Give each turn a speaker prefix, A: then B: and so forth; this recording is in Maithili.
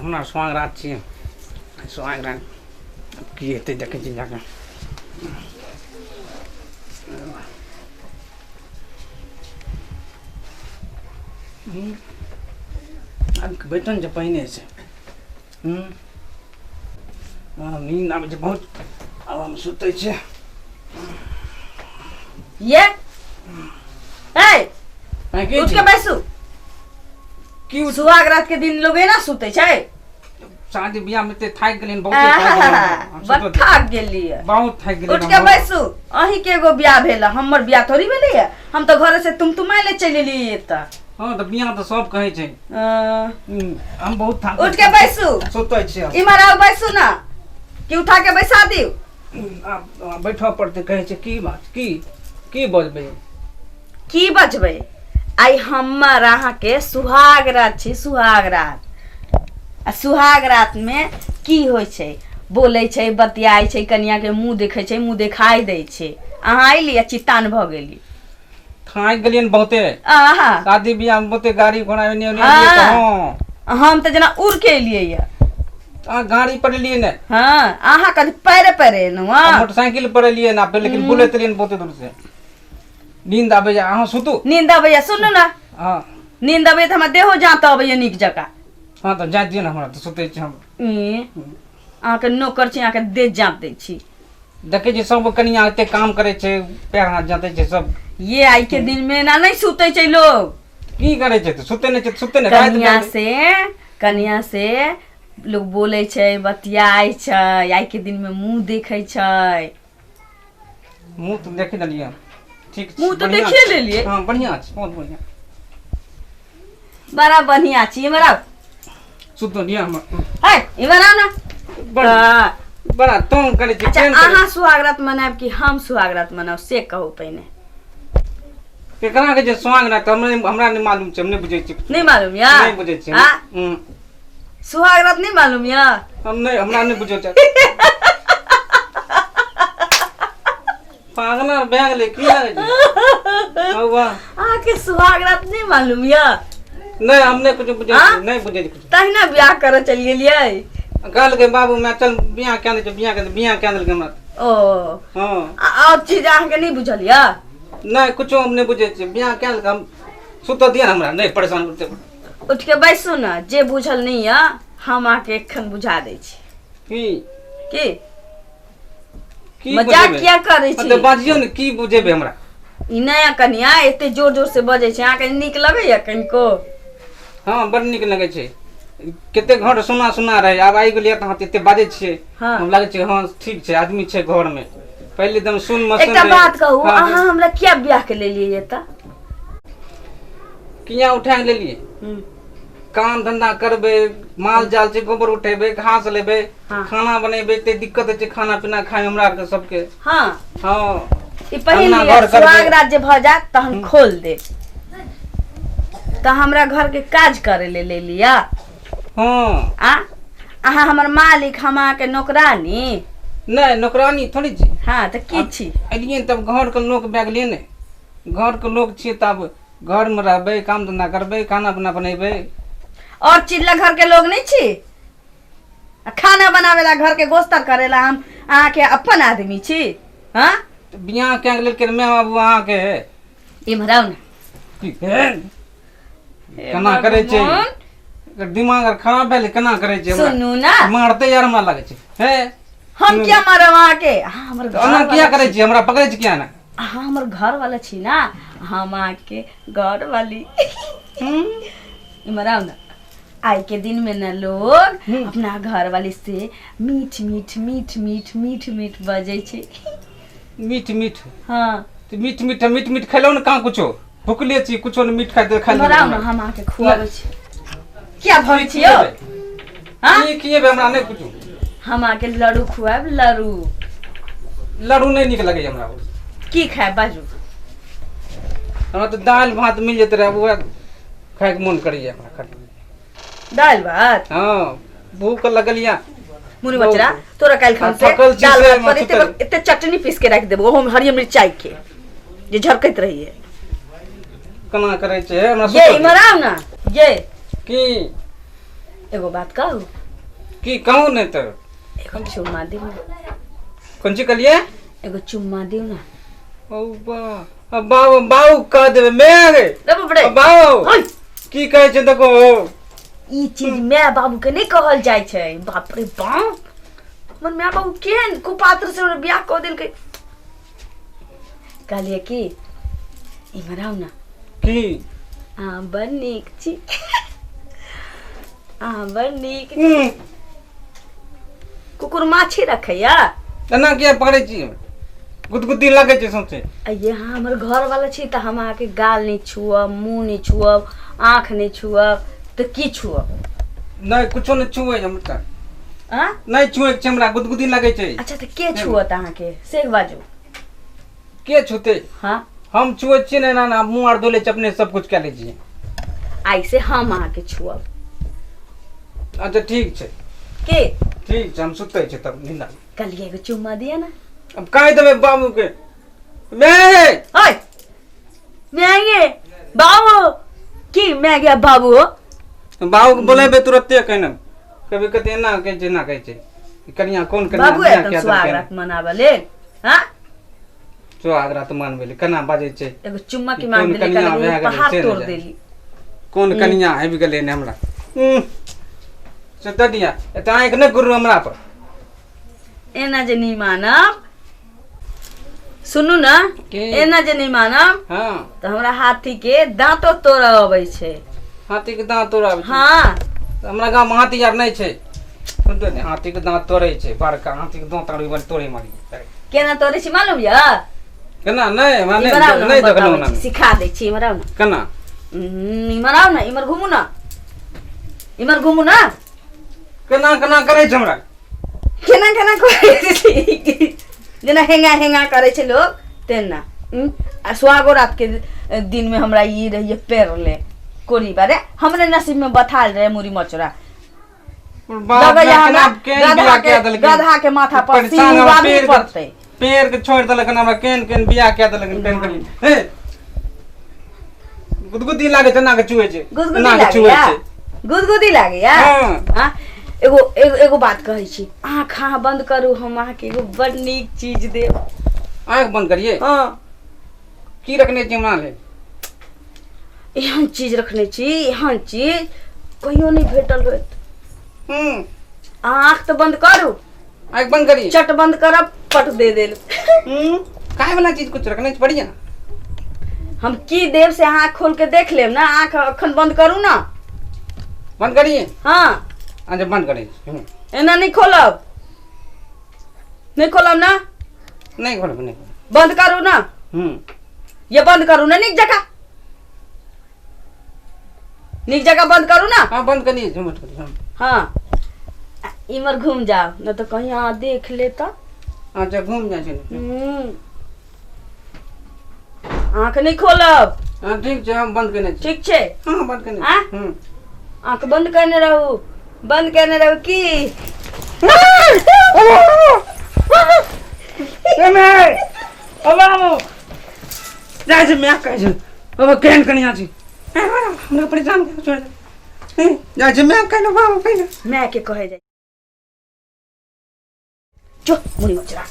A: हमरा सुहाग रात छियै, सुहाग रात की हेतै देखै छी जाकऽ। आब बैठन छै पहिने से। नींद आबै छै बहुत, आब हम सुतै छियै।
B: ये ए
A: की
B: उठ के बैसू।
A: की उठ?
B: सुहाग रात के दिन लोग एना सुतै छै?
A: शादी बियाह में ते थाकि गेलियन बहुत, थाकि गेलियन।
B: बड़ थाक गेलियै।
A: बहुत थाकि गेलियन।
B: उठ के बैसू। अहीं के एगो बियाह भेल, हमर बियाह थोड़ी भेलैया। हम तऽ घरे से तुमतुमाय ले चलि एलियै एतऽ।
A: हँ तऽ बियाह तऽ सब कहै छै। हम बहुत थाक।
B: उठ के बैसू।
A: सुतै छियै।
B: इम्हर आउ, बैसू ना कि उठा के बैसा दियौ?
A: आब बैठऽ पड़तै। कहै छै की बात, की की बजबै?
B: की बजबै? आइ हमर अहाँके सुहाग रात छै, सुहाग रात। आ सुहाग रात में की होइ छै? बोलै छै, बतियाइ छै, कनिया के मुंह देखै छै, मुंह देखाई दै छै। अहाँ अयली आ चितान भऽ गेली।
A: थाकि गेलियन बहुते।
B: आहा।
A: शादी बियाह में बहुते गाड़ी घोड़ा एने ओने एलियै तऽ। हँ।
B: हम तऽ जेना उड़ के एलियै यऽ।
A: अहाँ गाड़ी पर एलियै ने?
B: हँ, अहाँ कथी पैरे पैरे एलहुँ? हँ,
A: मोटरसाइकिल पर एलियै ने, लेकिन बुलैत एलियै बहुते दूर से। नींद आबैया, अहाँ सुतू।
B: नींद अबैया? सुनू ने।
A: हँ।
B: नींद अबैया तऽ हमरा देहो जाँत अबैया नीक जकाँ।
A: हँ तऽ जाइत दियौ ने हमरा, तऽ सुतै छी हम।
B: ई अहाँके नौकर छी, अहाँके देह जाँत दै छी।
A: देखै छी सब कनिया एते काम करै छै, पैर हाथ जाँतै छै सब।
B: ये आइ के दिन में एना नहि सुतै छै लोग।
A: की करै छै तऽ सुतै नहि छै, सुतै नहि राति
B: कनिया
A: भरि।
B: से, कनिया से लोग बोलै छै, बतियाइ छै, आइ के दिन में मुंह देखै छै।
A: मुँह तऽ देख लेलियै, ठीक छै।
B: मुँह तऽ
A: बढ़िआँ
B: देखिए
A: छै।
B: लेलियै।
A: हँ, बढ़िआँ छै, बहुत बढ़िआँ।
B: बड़ा बढ़िया छी। इम्हर आउ।
A: सुतल यऽ हमर।
B: है, इम्हर आउ ने।
A: बड़ बड़ा तंग करै छै।
B: अच्छा
A: केहन करै?
B: अहाँ सुहागरात मनायब कि हम सुहागरात मनाउ, से कहू पहिने।
A: केकरा के जे स्वांग ना तऽ हमरा नहि मालूम छै, हम नहि बुझै छी।
B: नहीं मालूम या?
A: नहि बुझै छी।
B: हाँ? सुहागरात नहीं मालूम या?
A: हम नहि, हमरा नहि बुझै छै। पागल आर भए गेलै की लागै छै? हौवा।
B: अहाँके सुहागरात नहीं मालूम या?
A: नहि, हम नहि कुछो बुझै
B: हाँ?
A: छी, नहि बुझै छी कुछो।
B: तहिना बियाह करऽ चलि गेलियै।
A: कहलकै बाबू माय चल बियाह कए दै छै, बियाह कए दे, बियाह कए देलकै हमरा।
B: ओ।
A: हँ।
B: आओर चीज अहाँके नहि बुझल या?
A: नहि, कुछो हम नहि बुझै छियै। बियाह कए देलकै, हम सुतऽ दिअ ने हमरा, नहि परेशान करतै।
B: उठि के बैसू ने, जे बुझल नहि यऽ हम अहाँके एखन बुझा दै छी।
A: की?
B: की?
A: की
B: मजाक
A: बुझेबै?
B: किया करै
A: हँ
B: छी?
A: तऽ बाजियौ ने, की बुझेबै हमरा?
B: ई नया कनिया एते जोर जोर से बजै छै, अहाँके नीक लगैया कनिको?
A: हँ, बड़ नीक लगै छै। कते घर सुना सुना रहै, आब आबि गेलियै तऽ अहाँ एते बाजै छियै।
B: हँ।
A: हम लागै छै हँ ठीक छै, आदमी छै घरमे। पहिले एकदम सुन मसन
B: एकटा
A: रहै।
B: बात कहू?
A: हँ।
B: अहाँ हमरा किया बियाह के लेलियै एतऽ?
A: किया उठा के लेलियै? काम धंधा करबै, माल जाल छै, गोबर उठेबै, घास लेबै,
B: हाँ।
A: खाना बनेबै, एते दिक्कत होइ छै खाना पीना खायमे हमरा आरके सबके।
B: हँ।
A: हँ।
B: ई पहिन
A: अंगना
B: लिअ।
A: घर करबै।
B: सुहाग रात जे भऽ जायत तहन खोल देब। तऽ हमरा घर के काज करे ले ले लिअ?
A: हँ।
B: आ अहाँ हमर मालिक, हम अहाँके नौकरानी?
A: नहि, नौकरानी थोड़ी छी।
B: हँ तऽ की छी?
A: एलियै तब घरके लोक भए गेलियै ने, घरके लोक छियै तब घरमे रहबै, काम धंधा करबै, खाना पीना बनेबै।
B: और चीज ला घर के लोग नहीं छी? आ खाना बनावे ला, घर के गोस्तर करे ला हम अहाँके अपन आदमी छी? हाँ।
A: तऽ बियाह कए लेलकै माय बाबू अहाँके?
B: इम्हर आउ ने।
A: की भेल? केना करै छै?
B: भगवान।
A: एकर दिमाग आर खराब भेलै, केना करै छै हमरा?
B: सुनू ने।
A: मारतै यार हमरा लागै छै हे।
B: हम किया मारब अहाँके? अहाँ हमर
A: तऽ ओना
B: घर
A: किया
B: वाला
A: करै
B: छी।
A: छी? हमरा पकड़ै छी किया ने?
B: अहाँ हमर घर वाला छी ना, हम अहाँके घर वाली। इम्हर आउ ने। आइ के दिन में न लोग अपना घर वाली से मीठ मीठ मीठ मीठ मीठ मीठ बजै छै।
A: मीठ मीठ?
B: हाँ।
A: तऽ मीठ मीठ मीठ मीठ खेलहुँ ने कहाँ कुछो, भुखले छी, कुछो ने मीठ खाइ खाइ।
B: इम्हर आउ ने, हम अहाँके खुआबै छी। किया भगै छी यौ? हाँ?
A: की खिएबै हमरा? नहि कुछो।
B: हम अहाँके लड्डू खुआएब, लड्डू।
A: लड्डू नहि नीक लगैए हमरा।
B: की खायब, बाजू।
A: हमरा तऽ दालि भात मिल जेतै रहए, उएह खायके मोन करैए हमरा खाली।
B: दालि भात?
A: हँ, भूख लगल यऽ।
B: मुनि बचरा तोरा काल्हि खन से
A: थकल छी
B: दाल
A: से
B: भात पर एते
A: सुतल।
B: एते चटनी पीस के राखि देबो, ओहोमे हरियर मिरचाई के जे झरकैत रहिए।
A: केना करै छै हमरा?
B: ये
A: सुतल।
B: इम्हर आउ ने ये।
A: की?
B: एगो बात कहू?
A: की कहू नहि तऽ।
B: एगो चुम्मा दिउ ने।
A: कोन चीज कहलियै?
B: एगो चुम्मा दिउ ने।
A: ओ बा बाबू बाबू कह देबै मैं गे।
B: रे बाप रे।
A: बाबू
B: ओइ,
A: की कहै छै देखो।
B: ई चीज माय बाबू के नहि कहल जाइ छै। बाप रे बाप, हमर माय बाबू केहन कुपात्र से हमरा बियाह कऽ देलकै। कहलियै कि इम्हर आउ ने।
A: की?
B: अहाँ बड़ नीक छी, अहाँ बड़ नीक छी। कुकुर माछी रखैया?
A: एना किया पकड़ै छी? गुदगुदी लगै छै सौंसे।
B: ये अहाँ हमर घर वाला छी तऽ हम अहाँके गाल नहि छुअब, मुँह नहि छुअब, आँख नहि छुअब तऽ की छुअब?
A: नहि, कुछो नहि छुए हम तऽ।
B: आँ?
A: नहि छुए के छै हमरा, गुदगुदी लगै छै।
B: अच्छा, तऽ के छुअत अहाँके से बाजू।
A: के छूते?
B: हाँ।
A: हम छुए छियै ने एना एना मुँह आर धो लै छियै, अपने सब कुछ कए लै छियै।
B: आइ से हम अहाँके छुअब।
A: अच्छा ठीक छै।
B: के?
A: ठीक छै, हम सुतै छियै तब नींद आबै।
B: कहलियै एगो चुम्मा दिअ ने।
A: अब कहि देबै बाबू के। मैं
B: ओए मैं गे बाबू की मैं गया बाबू हो।
A: बाबू के बोलेबै तुरते कहने कभी कते एना कहै छै, एना कहै छै कनिया कोन कनिया
B: बाबू
A: बियाह
B: एतन
A: किया
B: सुहाग
A: देलकै?
B: रात मनाबऽ लेल। हाँ,
A: सुहाग रात मानबै ले केना बाजै छै?
B: एगो चुम्मा के
A: कोन
B: मांग देली
A: कनिया
B: कहलियै
A: भए गेलै
B: पहाड़
A: से
B: तोड़
A: नहि जाने।
B: देली।
A: कोन कनिया आबि गेलै ने हमरा से दऽ दिया एतऽ आँखि नहि गुरु हमरा पर।
B: एना जे नहीं मानब, सुनू ने।
A: की?
B: एना जे नहीं मानब
A: हाँ
B: तऽ हमरा हाथी के दांतो तोड़ऽ अबै छै।
A: हाथी के दाँत तोड़ाबै छै?
B: हाँ।
A: तऽ हमरा गाँवमे हाथी आर नहि छै। सुनते ने, हाथी के दाँत तोड़ै छै, बड़का हाथी के दाँत आर ओहि तोड़े मारी।
B: केना तोड़ै छी मालूम यऽ?
A: केना? नहि, हमरा नहि
B: इम्हर आउ ने,
A: नहि
B: हम
A: देखलहुँ।
B: बताबै छी,
A: ने
B: सिखा दै छी, इम्हर आउ ने।
A: केना?
B: इम्हर आउ ने, इम्हर घुमू ने, इम्हर घुमू ने।
A: केना केना करै छै हमरा?
B: केना केना करै छी? जेना हेंगा हेंगा करै छै लोक तेना। आ सुहागो रात के दिन में हमरा ई रहिए पेड़ ले कोरी बारे हमरे नसीब में बथाल रहे मुरी मचोरा।
A: बाप
B: लगैया
A: रे,
B: हमरा
A: केना केहन
B: गधा
A: बियाह
B: के
A: कए देलकै?
B: गधा के माथा पर
A: परेशान
B: सिंह
A: हमरा
B: बाबी
A: पेड़ के-
B: पड़तै।
A: पेड़ के छोड़ि देलक हन हमरा, केहन केहन बियाह कए देलक हन, केहन केहन। हे गुदगुदी लागै छै, एना के चुए छै।
B: गुदगुदी
A: एना के चुए
B: लागैया?
A: छै।
B: गुदगुदी लागैया?
A: हाँ।
B: हाँ? एगो एगो एगो बात कहै छी, आँख अहाँ बंद करू, हम अहाँके एगो बड़ नीक चीज देब।
A: आँखि बंद करिए?
B: हाँ।
A: की रखने छी हमरा लेल?
B: एहन चीज रखने छी, एहन चीज कहियो नहि भेटल होयत। आँख तऽ बंद करू।
A: आँखि बंद करिए।
B: चट बंद करब, पट दे देल।
A: खाय वाला चीज कुछ रखने छी बढ़िया?
B: हम की देब से अहाँ खोल के देख लेब ने, आँख अखन बंद करू ने।
A: बंद करिए?
B: हाँ।
A: अच्छा, बंद करिए।
B: एना नहीं खोलब, नहीं खोलब ना?
A: नहीं खोलब, नहीं खोलब।
B: बंद करू ना। ये बंद करू ना नीक जगह, नीक जगह बंद करू ना।
A: हाँ, बंद करिए, बंद करिए, हाँ।
B: हाँ, इमर घूम जाओ न तो कहीं अहाँ देख ले तो।
A: अच्छा, घूम जाइ छी।
B: आँख नहीं खोलब।
A: हाँ, ठीक छै, हम बंद केने छी।
B: ठीक छै?
A: हाँ, बंद केने छी।
B: आँ? आँख बंद केने रहू, बंद केने रहू की?
A: बाबू जाइ छै, माय कहै छै अब केहन कनिया छी, हमरा परेशान कर छोड़ि जाइ छै। माय कहै बाबू कहै।
B: माय के कहै जाइ जो मुड़ी मचरा।